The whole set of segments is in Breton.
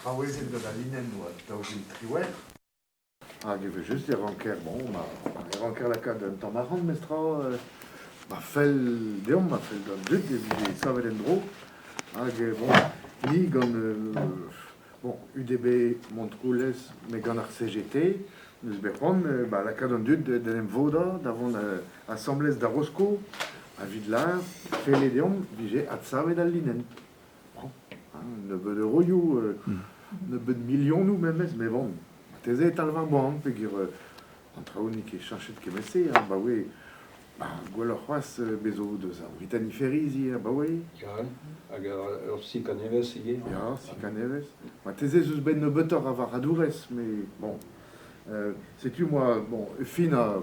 Paouezet gant al linenn oa 2018. Hag evel-just e ranker, bon, ma, e ranker lakaat un tamm arc'hant memestra, ma fell deomp, ma fell d'an dud e vije savet en-dro. Hag bon, ni gant bon, UDB Montroulez, met gant ar CGT, n'eus bet c'hoant ba, lakaat an dud d'en em vodañ, da vont asambles da Rosko, evit lâr felle deomp vije adsavet al linenn. Bon, hein, nebeut euroioù, nebeut milionoù memes, met bon, marteze e talv ar boan peogwir an traoù n'eo ket cheñchet kement-se abaoe ba, gwelloc'h c'hoazh bez zo deus ar Brittany Ferries ivez abaoe. Ya, hag ur sik a-nevez ivez. Ya, sik a-nevez. Marteze ez eus bet nebeutoc'h a varc'hadourezh, met bon. Setu moa, bon, fin a,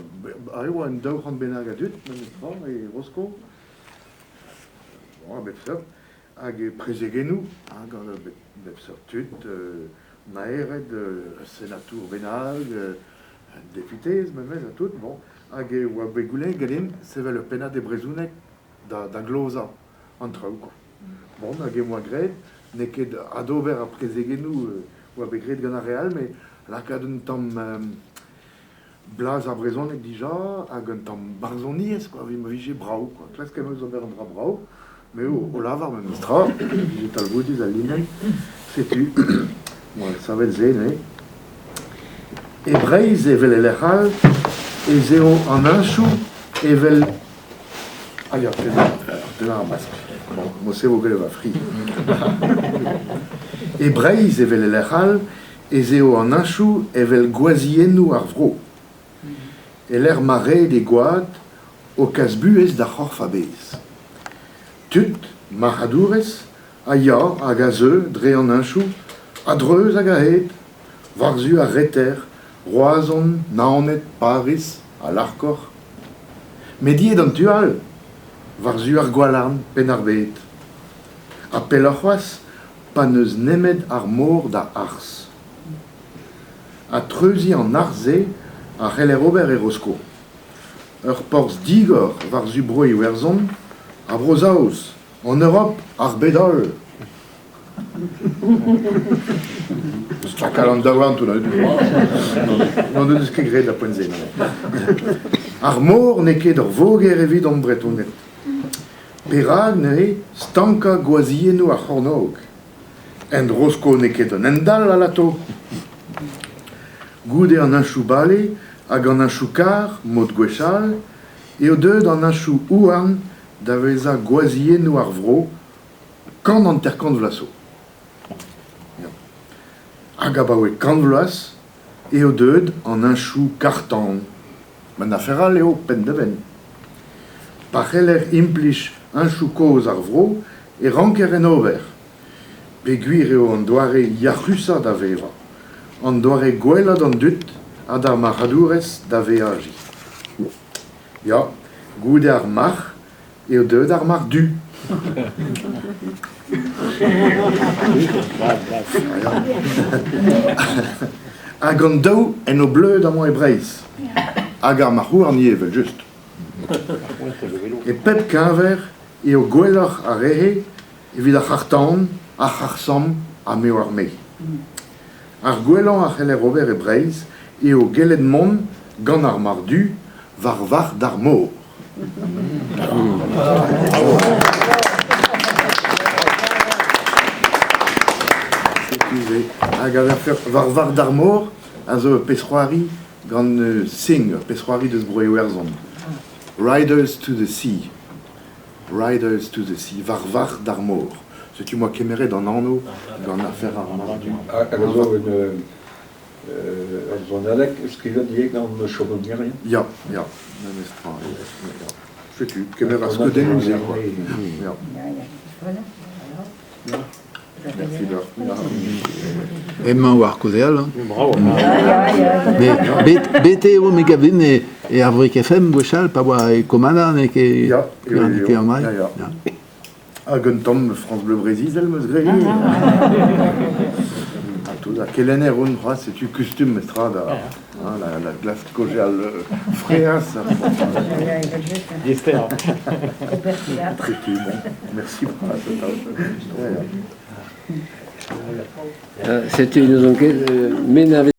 a e oa un 200 bennak a dud memestra e Rosko. Bon, a bep seurt. Hag e prezegennoù ha gant a bep seurt tud, maered, senatour bennak, deputeez memes ha tout, bon. Hag e oa bet goulennet ganin sevel ur pennad e brezhoneg da glozañ an traoù kwa. Bon, hag em boa graet, n'eo ket adober ar prezegennoù oa bet graet gant ar re all, met lakaat un tamm blaz ar brezhoneg dija hag un tamm barzhoniezh kwa, evit ma vije brav kwa. Klask em eus ober un dra brav, me o lavar memes tra, vije talvoudus al linenn. Setu, bon, savet se neuze. E Breizh evel e lec'h all ez eo an heñchoù evel Ah ya, tennañ ar maskl. Bon, mo-se vo gwell va fri. E Breizh evel e lec'h all ez eo an heñchoù evel gwazhiennoù ar vro, e-lec'h ma red e gwad o kas buhez d'ar c'horf a-bezh. Tud, marc'hadourez, a ya hag a zeu dre an heñchoù, a-dreuz hag a-hed, war-zu ar reter, Roazhon, Naoned, Pariz ha larkoc'h. Met ivez d'an tu all, war-zu ar Gwalarn, Penn-ar-Bed. Ha pelloc'h c'hoazh, pa n'eus nemet ar mor da arz. Ha treuziñ an arz-se a c'heller ober e Rosko. Ur porzh digor war-zu Bro-Iwerzhon ha Bro-Saoz, an Europ, ar bed-holl. Stlakal an daouarn tout N'en deus ket graet da poent-se. Ar mor n'eo ket ur voger evidomp Bretoned. Perak neuze stankañ gwazhiennoù ar c'hornôg? En Rosko n'eo ket un hent-dall alato. Goude an heñchoù-bale hag an heñchoù-karr mod gwechall eo deuet an heñchoù-houarn da vezañ gwazhiennoù ar vro 150 vloaz zo. Hag abaoe 100 vloaz eo deuet an heñchoù karr-tan. Un afer all eo penn-da-benn. Pa c'heller implij heñchoù kozh ar vro e ranker en ober, peogwir eo an doare yac'husañ da vevañ, an doare gwellañ d'an dud ha d'ar marc'hadourezh da veajiñ. Ya, goude ar marc'h eo deuet ar marc'h du. Hag an daou en o bleud amañ e Breizh. Hag ar marc'h-houarn ivez evel-just. E pep keñver eo gwelloc'h ar re-se evit ar c'harr-tan, ar c'harr-samm ha me oar me. Ar gwellañ a c'heller ober e Breizh eo gellet mont gant ar marc'h du war varc'h d'ar mor. Hag war varc'h d'ar mor a zo ur pezh-c'hoari gant Sing, ur pezh-c'hoari deus Bro-Iwerzhon. Riders to the Sea. Riders to the Sea, war varc'h d'ar mor. Setu 'moa kemeret an anv gant afer ar marc'h du. Hag a zo un ur sonadeg skrivet ivez gant Chobonierien? Ya, ya, memes tra. Setu, kemer ar skeudennoù-se, quoi. Ya. Merci deoc'h. Emañ war kaozeal. Hein. Bet, bet eo me gavin e, e Arvorig FM gwechall pa oa e Komada n'eo ket Ya, n'eo ket an ya, ya. Hag un tamm France Bleu Brésil 'm eus graet. Ha tout, ha kelenner on c'hoazh, setu kustum mestra da, hein, la, la glask kaozeal freaz. Dister. Setu, bon, merci bras. Setu n'ouzon ket, me n'avez.